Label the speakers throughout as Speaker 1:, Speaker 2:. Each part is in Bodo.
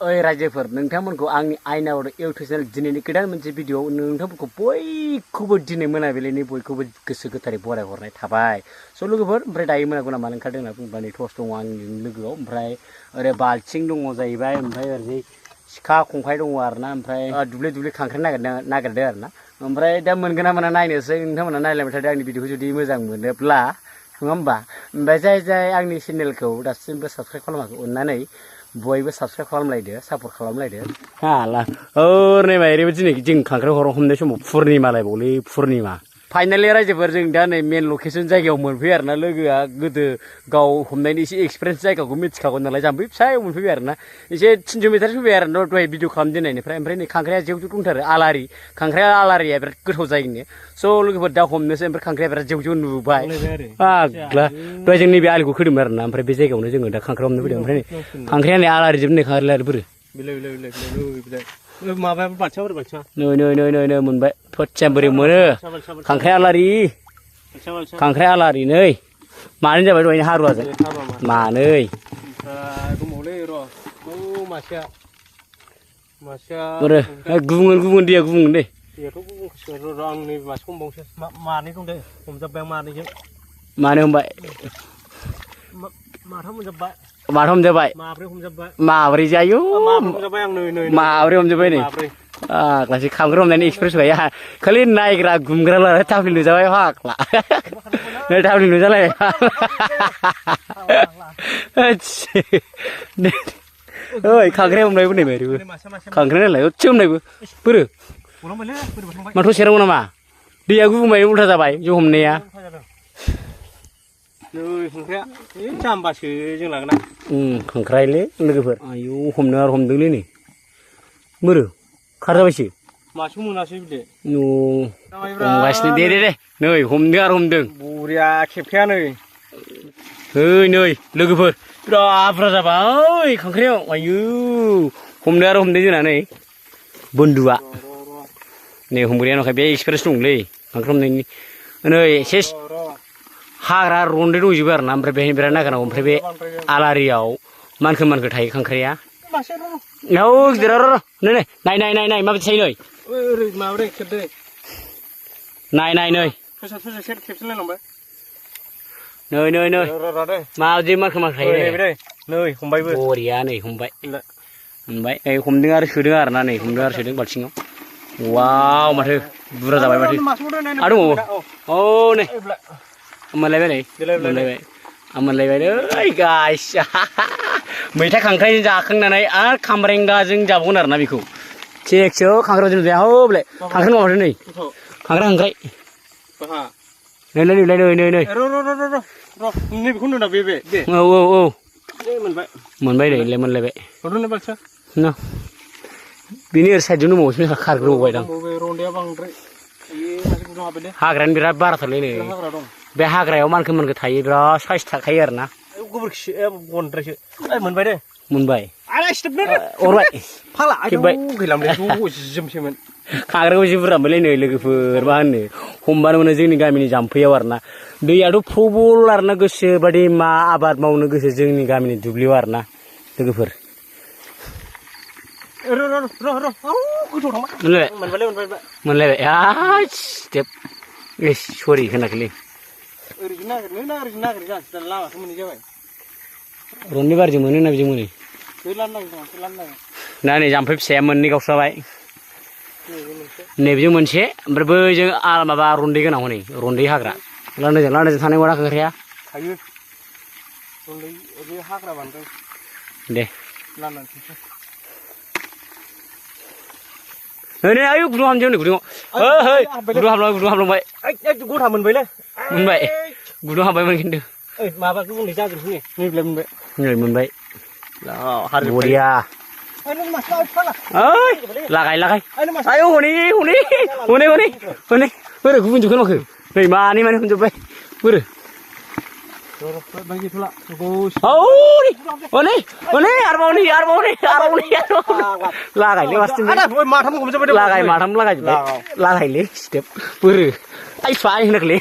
Speaker 1: ओइ रायजोफोर नोंथांमोनखौ आंनि आइनाव इउटुब चेनेल दिनैनि गोदान मोनसे भिडिअ नोंथांमोनखौ बयखौबो दिनै मोनाबिलिनि बयखौबो गोसो गोथारै बराय हरनाय थाबाय स' लोगोफोर ओमफ्राय दायो मोनागौ नामा ओंखारदों होनना बुंबा नै टर्च दङ आंनि लोगोआव ओमफ्राय ओरै बाल्थिं दङ जाहैबाय ओमफ्राय ओरै सिखा खंखाइ दङ आरोना ओमफ्राय दुब्लि दुब्लि खांख्राइ नागिरदों आरोना ओमफ्राय दा मोनगोन ना मोना नायनोसै नोंथांमोना नायलायबाय थादों आंनि भिडिअखौ जुदि मोजां मोनोब्ला नङा होमबा ओमफ्राय जाय आंनि चेनेलखौ दासिमबो साबस्क्राइब खालामाखै अननानै बयबो साबस्क्राइब खालामलायदो सापर्ट खालामलायदो हाला नै माइरैबो दिनै जों खांख्राइ हमनाय समाव पुर्निमा लायबावलै पुर्निमा फाइनालि रायजोफोर जों दा नै मेन लकेसन जायगायाव मोनफैयो आरोना लोगोआ गोदो गाव हमनायनि एसे एक्सपिरियेन्स जायगाखौ मिथिखागौ नालाय जाम्फै फिसायाव मोनफैबाय आरोना एसे 300 मिटारसो फैबाय आरो दहाय भिडिअ खालामजेननायनिफ्राय ओमफ्राय नै खांख्राइया जेव जेव दंथारो आलारि खांख्राइया आलारिया बिराद गोथाव जायोनो स' लोगोफोर दा हमनोसै ओमफ्राय खांख्राइया बिराद जेव जेव नुबाय आग्ला दहाय जों नैबे आलिखौ खोदोंमोन आरोना ओमफ्राय बे जायगायावनो जोङो दा खांख्राइ हमनो फैदों ओमफ्राय खांख्राइया नै आलारि जोबनो खांख्राइ बोरो
Speaker 2: माबाया बालथिङा
Speaker 1: नै मोनबाय थोथिया बोरै मोनो खांख्राइ आलारि नै मानै जाबाय दहायनो हारुवाजों मानै
Speaker 2: दंबावलै र' मासेया
Speaker 1: गुबुन दैया गुबुन दे
Speaker 2: दैयाथ' गुबुनखौसो र' आं नैबे मासे हमबावनोसै मानै दं दे हमजाब्बाय आं मानैजों
Speaker 1: मानै हमबाय
Speaker 2: माथाम हमजाब्बाय माब्रै हमजाब्बाय
Speaker 1: माब्रै जायो
Speaker 2: हमजाब्बाय आं नै
Speaker 1: माब्रै हमजाब्बाय नै आग्लासो खांख्राइ हमनायनि एक्सपिरियेन्स गैया खालि नायग्रा गुमग्रा लानानै थाफ्लि नुजाबाय फाग्ला नै थाफ्लि नुजालाय ओइ खांख्राइ हमनायबो नै माइरैबो खांख्राइ नालाय ओथि हमनायबो बोरो माथो सेरांगौ नामा दैया गुबुंबाय उल्था जाबाय जों हमनाया
Speaker 2: नै खांख्राइया जाम्बासो जों लागोना
Speaker 1: खांख्राइलै लोगोफोर आयौ हमनो आरो हमदोंलै नै बोरो खारजाबायसो
Speaker 2: मासेखौ मोनासै बिदि
Speaker 1: हमगासिनो दे नै हमदों आरो हमदों
Speaker 2: बरिया खेबखाया नै
Speaker 1: नै लोगोफोर बिराद बुरजा जाबाय खांख्राइयाव आयौ हमनो आरो हमदों जोंना नै बन्दुआ नै हमग्राया नखाय बे एक्सपिरियेन्स दंलै खांख्राइ हमनायनि नै एसे हाग्रा रन्दै दंजोबो आरोना ओमफ्राय बेहाय बिराद नागिरनांगौ ओमफ्राय बे आलारियाव मानखो थायो खांख्राइया औ गिदिर र' नाय माबायदि थायो
Speaker 2: ओरै माब्रै खेबदो
Speaker 1: नाय
Speaker 2: खेबसेनलायलांबाय
Speaker 1: नै माबायदि मानखो थायो
Speaker 2: नै हमबायबो
Speaker 1: बरिया नै हमबाय हमदों आरो सोदों आरोना नै हमदों आरो सोदों बाल्थिङाव वाव माथो बुरजा जाबाय माथो आरो दंबावो औ नै मोनलायबाय नै गाइस मैथा खांख्राइजों जाखांनानै आरो खामब्रेंगाजों जाबावगोन आरोना बेखौ थिगसो खांख्राइजों जाया हौलै खांख्राइ नङाबाथ' नै खांख्राइ
Speaker 2: नै नैबेखौ होनदों बे
Speaker 1: औ मोनबाय नै मोनलायबाय बेनि ओरै साइडजों दंबावोसो खारग्रोबावबाय दां हाग्रायानो बिराद बाराथारलै नै बे हाग्रायाव मानखो थायो बिराद साइज थाखायो आरोना
Speaker 2: गोबोरखि गनद्रायसो मोनबाय दे
Speaker 1: मोनबाय
Speaker 2: अरबाय
Speaker 1: खांख्राइखौ एसे बुरजा मोनबायलै नै लोगोफोर मा होनो हमबानो मोनो जोंनि गामिनि जाम्फैयाव आरोना दैयाथ' प्रबल आरोना गोसो बादि मा आबाद मावनो गोसो जोंनि गामिनि दुब्लियाव आरोना लोगोफोर मोनलायबाय सरि होनाखैलै रन्दै बारिजों मोनो ना बेजों मोनो ना नै जाम्फै फिसाया मोननै गावस्राबाय नैबेजों मोनसे ओमफ्राय बैजों माबा रन्दै गोनां हनै रन्दै हाग्रा लांदाजों थानाय नङा खांख्राइया दे नै आयु गुदुं हाबनोसै नै गुदुङाव गुदुं हाबलांबाय
Speaker 2: गथा मोनबायलै
Speaker 1: मोनबाय गुदुं हाबबायमोन खिन्थु
Speaker 2: माबा गुबुंले जाजोबसै नै
Speaker 1: मोनबाय बरिया लागाय आयौ हनै बोरो गुबुनजों खोनाखो नै मानै हमजोब्बाय बोरो लागायलै माथाम लागायलै स्टेप बोरो आइ होनाखैलै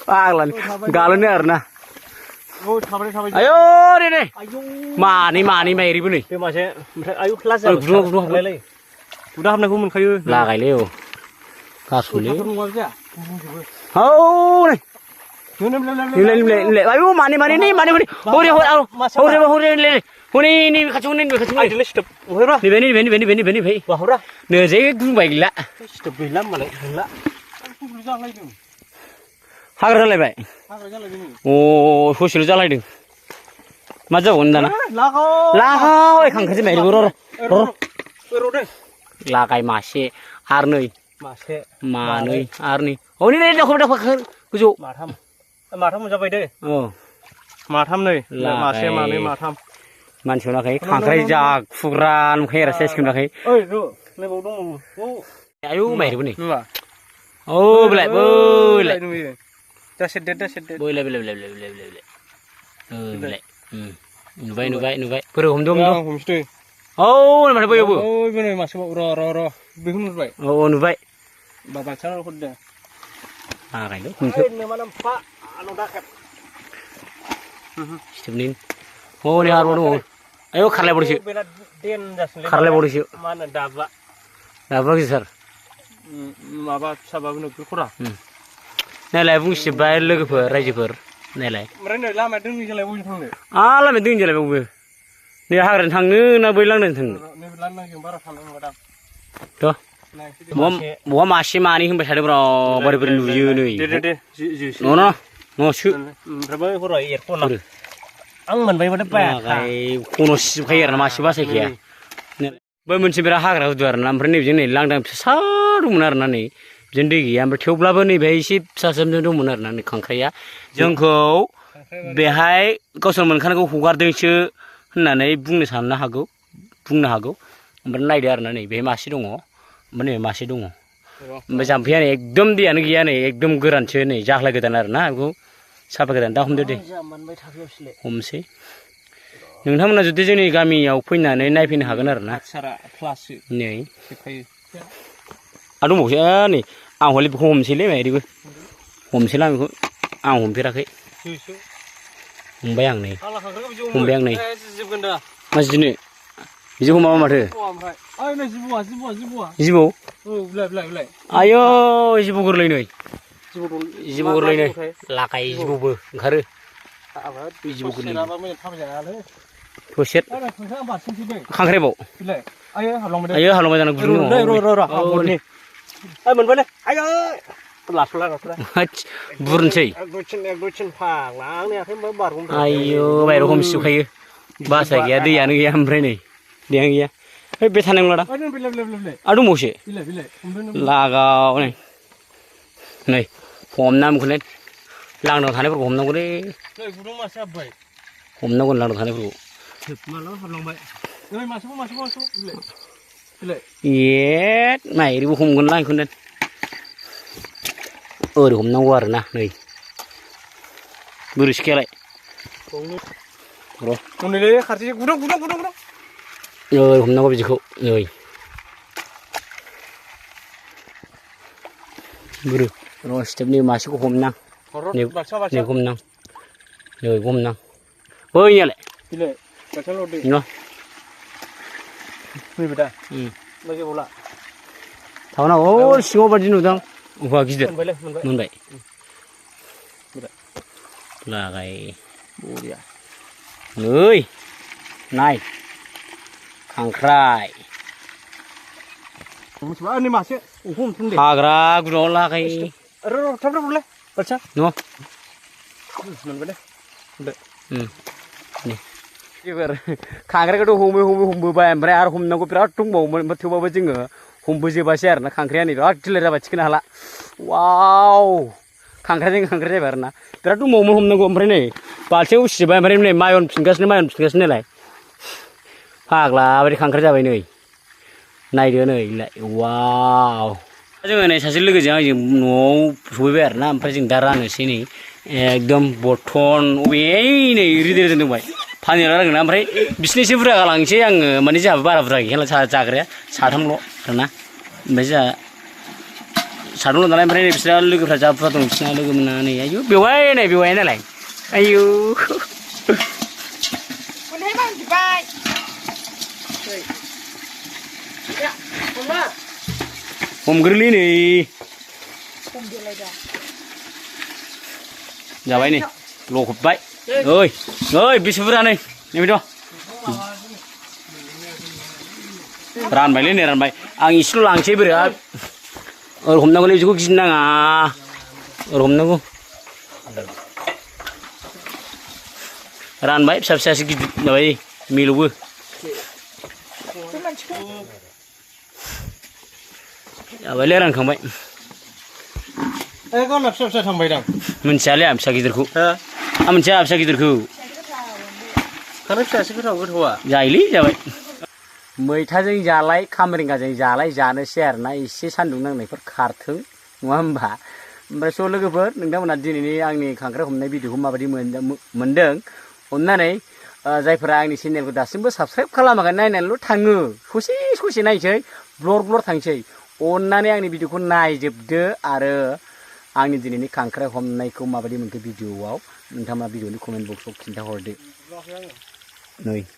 Speaker 1: फाग्लानि गालोनो आरोना
Speaker 2: Oh, थाबाय थाबाय
Speaker 1: आयौ नै नै
Speaker 2: आयौ
Speaker 1: मानै माइरिबो नै
Speaker 2: बे मासे ओमफ्राय आयौ लास
Speaker 1: गुदुं
Speaker 2: हाबलायलाय गुदा हाबनायखौ मोनखायो
Speaker 1: लागायलै औ गासुलै
Speaker 2: नङा बिया
Speaker 1: औ नै निलाय आयौ मानै नै मानै हरै नै खाथियाव नै खाथियाव
Speaker 2: आइदोलै स्टप ओमफ्राय
Speaker 1: नैबे
Speaker 2: बाहरा
Speaker 1: नै जै गुंबाय गैला
Speaker 2: स्टप गैला होमबालाय गैला फुख्रि जालायदों
Speaker 1: हाग्रा जालायबाय
Speaker 2: हाग्रा जालायदों
Speaker 1: अ ससेल' जालायदों मा जाबावगोन दाना लागाव खांखासो माइरिबो र' लागाय मासे आरो नै
Speaker 2: मासे
Speaker 1: मानै आरो नै औ नै दाखौ गोजौ
Speaker 2: माथाम मोनजाबाय दे
Speaker 1: औ
Speaker 2: माथाम नै मासे मानै माथाम
Speaker 1: मानसियाव नाखाय खांख्राइ जा खुग्रा नुखायो आरो सेस खोनाखै
Speaker 2: ओइ र' नैबाव दङ
Speaker 1: आयौ माइरिबो नै
Speaker 2: नुवा
Speaker 1: औ बैलाय
Speaker 2: दासेट
Speaker 1: बैलाय नुबाय बोरै हमदों
Speaker 2: हमसै
Speaker 1: औ माथो बैयावबो
Speaker 2: ओइ नै मासे र' बेखौ नुबाय
Speaker 1: औ नुबाय
Speaker 2: बाबाचा हरदों
Speaker 1: लागायलै
Speaker 2: नमा नामफा आनो दाखेब
Speaker 1: सिथोबनि औ नै आरो दङ आयौ खारलायबावदोसो
Speaker 2: बिराद देनजारसोलै
Speaker 1: खारलायबावदोसो
Speaker 2: मा होनो
Speaker 1: दाबा गिदिर
Speaker 2: माबा फिसाबाबो नोगोर खरा
Speaker 1: नायलाय बुंसिबाय लोगोफोर रायजोफोर नायलाय
Speaker 2: ओमफ्राय नै लामाया दोंनै जालाय बबेजों थांनो
Speaker 1: लामाया दोंनै जालाय बावबो नै हाग्रानि थांनो ना बै लांदां थांनो
Speaker 2: नैबे लांदांजों बारा थांनो नङादां
Speaker 1: थ' बहा मासे मानै होनबाय थादों र' बोरै नुयो नै
Speaker 2: दे
Speaker 1: न'सो
Speaker 2: ओमफ्राय बै हराव एरख'ना आं मोनबायबाथाय बाया
Speaker 1: खन' सिजोबखायो आरो ना मासे बासायखाया बै मोनसे बिराद हाग्रा गुदु आरो ना ओमफ्राय नैबेजों नै लांदां फिसा दंमोन आरो ना नै बिदिनो दै गैया ओमफ्राय थेवब्लाबो नैबे एसे फिसा दंमोन आरो ना नै खांख्राइया जोंखौ बेहाय गावसोर मोनखानायखौ हगारदोंसो होननानै बुंनो हागौ ओमफ्राय नायदो आरो ना नै बेहाय मासे दङ ओमफ्राय नै मासे दङ ओमफ्राय जाम्फैया नै एकदम दैयानो गैया नै एकदम गोरानसो नै जाख्लाय गोदान आरो ना बेखौ साफा गोदान दा हमदो दे हमसै नोंथांमोना जुदि जोंनि गामियाव फैनानै नायफैनो हागोन आरो ना नै आरो दंबावसो नै आं हले बेखौ हमसैलै माइरिबो हमसैलां बेखौ आं हमफेराखै हमबाय आं नै मा जिनो बिदि हमाबा माथो जिबौ आयौ जिबौ गोरलै नै लागाय जिबौबो ओंखारो जिबौ गोरलै थसेट खांख्राइबाव आयौ हाबलांबाय जाना गुदुं
Speaker 2: मोनबायलै आयौ
Speaker 1: बुरनोसै आयौ बायह्रायाव हमसिजोबखायो बासा गैया दैयानो गैया ओमफ्राय नै दैयानो गैया बे थानाय नंला दा आरो दंबावसो लागाव नै हमना मोनखौलाय लांदां थानायफोरखौ हमनांगौलै हमनांगौ लांदां थानायफोरखौ माइरिबो हमगोनलां बेखौनो ओरै हमनांगौ आरो ना नै बोरै सिखायालाय र' ओरै हमनांगौ बिदिखौ नै बोरो र' स्टेपनि मासेखौ हमनां नै हमनां नै हमनां बैयालाय न' थावनांगौ सिङाव बादि नुदों औवा गिदिर मोनबाय लागाय नै नाय खांख्राइ हाग्रा गुदुङाव लागाय खांख्राइखौथ' हमबोबाय ओमफ्राय आरो हमनांगौ बिराद दंबावोमोन ओमफ्राय थेवबाबो जोङो हमबोजोबासै आरो ना खांख्राइया नै बिराद दिलेर जाबाय थिखोनो हाला वाव खांख्राइ जाबाय आरो ना बिराद दंबावोमोन हमनांगौ ओमफ्राय नै बाल्थिंआव उसिजोब्बाय ओमफ्राय नै मायन फिनगासिनो नालाय फाग्ला बायदि खांख्राइ जाबाय नै नायदो नै वाव जोङो नै सासे लोगोजों आंजों न'आव सफैबाय आरो ना ओमफ्राय जों दा राननोसै नै एकदम बर्थन नै रेदि दंबाय फाननो रानगोन ना ओमफ्राय बिसिनिसो बुरजा गालांसै आङो माने जोंहाबो बारा बुरजा गैखाला जाग्राया साथामल' आरोना ओमफ्राय जोंहा साथामल' नालाय ओमफ्राय बिसोरहा लोगोफ्रा जा बुरजा दं बिसोरना लोगो मोना नै आयु बेवाय नालाय आयु
Speaker 3: ให้บ้างสิบาย
Speaker 1: हमग्रोलै नै
Speaker 3: ผมเดียวเลยเด้อ
Speaker 1: जाबाय नै लखबबाय ओइ बेसे बुरजा नै नैबेथ' रानबायलै नै रानबाय आं इसेल' लांसै बोरैबा ओरै हमनांगौलै बिदिखौ गिनो नाङा ओरै हमनांगौ रानबाय फिसा फिसासो गिदिर जाबाय मिलौवो जाबायलै रानखांबाय
Speaker 2: गावना फिसा फिसा थांबाय दां
Speaker 1: मिथियालै आं फिसा गिदिरखौ आं मिथिया फिसा गिदिरखौ
Speaker 2: खाना फिसासो गोथावा
Speaker 1: जायोलै जाबाय मैथाजों जालाय खामरेंगाजों जालाय जानोसै आरोना एसे सान्दुं नांनायफोर खारथों नङा होमबा ओमफ्राय स' लोगोफोर नोंथांमोना दिनैनि आंनि खांख्राइ हमनाय भिडिअखौ माबायदि मोनदों अननानै जायफोरा आंनि चेनेलखौ दासिमबो साबस्क्राइब खालामाखै नायनानैल' थाङो ससे नायसै ब्लर थांसै अननानै आंनि भिडिअखौ नायजोबदो आरो आंनि दिनैनि खांख्राइ हमनायखौ माबायदि मोनखो भिडिअआव नोंथाङा भिडिअनि कमेन्ट बक्सआव खिन्थाहरदो नै